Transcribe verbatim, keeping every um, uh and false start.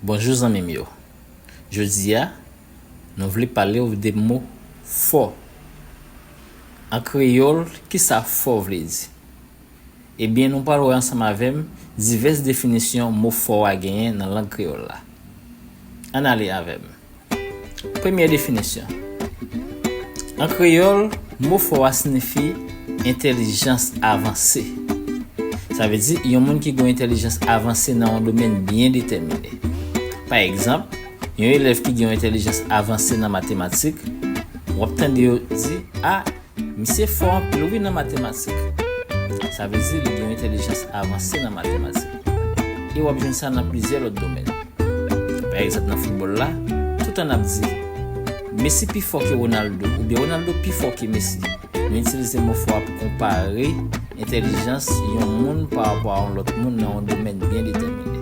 Bonjou zanmi m yo. Jodi a, nou vle pale w de mo fò. An kreyòl, kisa fò vle di? Ebyen, nou pral wè ansanm avè m divès definisyon mo fò a genyen nan lang kreyòl la. Ann ale avè m. Premye definisyon. An kreyòl, mo fò a siyifi entèlijans avanse. Sa vle di yon moun ki gen yon entèlijans avanse nan yon domèn byen detèmine. Pa egzanp, yon elèv ki gen yon entèlijans avanse nan matematik, w ap tande yo di, a, misye fò anpil wi nan matematik. Sa vle di li gen yon entèlijans avanse nan matematik. E w ap jwenn sa nan plizyè lòt domèn. Pa egzanp, nan foutbòl la, toutan n ap di, Messi pi fò ke Ronaldo, oubyen Ronaldo pi fò ke Messi. Nou itilize mo fò a pou konpare entèlijans yon moun pa rapò a yon lòt moun nan yon domèn byen detèmine.